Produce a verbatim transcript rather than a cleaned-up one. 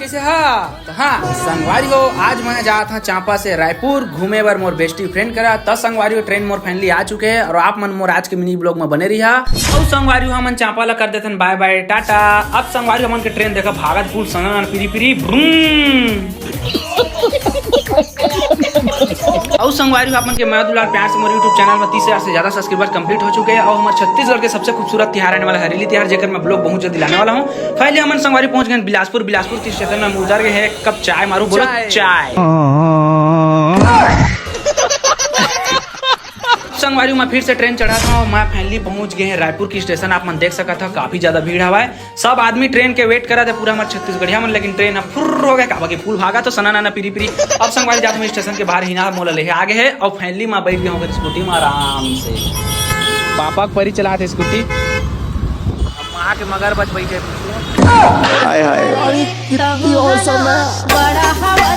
कइसे हा? त हाँ, संगवारी हो, आज मैं जात हा चांपा से रायपुर घूमे बर मोर बेस्टी फ्रेंड करा। त संगवारी हो, ट्रेन मोर फाइनली आ चुके हे अउ आप मन मोर आज के मिनी ब्लॉग में बने रहिहा। अउ संगवारी हो, हमन चांपा ला कर देथन बाय बाय टाटा। अब संगवारी हो, हमन के ट्रेन देखा भागत फुल सनाना पिरी पिरी ब्रूम। अउ संगवारी हो, आप मन के मया दुलार प्यार से मोर YouTube चैनल में तीस हजार से ज्यादा सब्सक्राइबर कंप्लीट हो चुके हे अउ हमर छत्तीसगढ़ के सबसे खूबसूरत तिहार आने वाला हरेली तिहार, जेकर मैं ब्लॉग बहुत जल्दी लाने वाला हूँ। फाइनली हमन संगवारी पहुंच गए बिलासपुर। बिलासपुर के स्टेशन में हम उतर गए हैं, एक कप चाय मारू, बोलो चाय। चाय। संगवारी हो, मैं फिर से ट्रेन चढ़ा था और मैं फाइनली पहुंच गए हैं रायपुर की स्टेशन। आप मन देख सकत हा, काफी ज्यादा भीड़ हवा है। सब आदमी ट्रेन के वेट करा थे, पूरा हमर छत्तीसगढ़िया मन, लेकिन ट्रेन ह फुर्र हो गए, काबर कि फुल भागा तो सना नाना पिरी पिरी। अब संगवारी जात हम स्टेशन के बाहर हिना मोला लेहे आगे है और फाइनली मैं बैठ गया हूँ स्कूटी में आराम से। पापा के परी चलात हे स्कूटी। अब माँ के मगर बच बैठे। हाय हाय। अरे कितनी औसम है। बड़ा हवा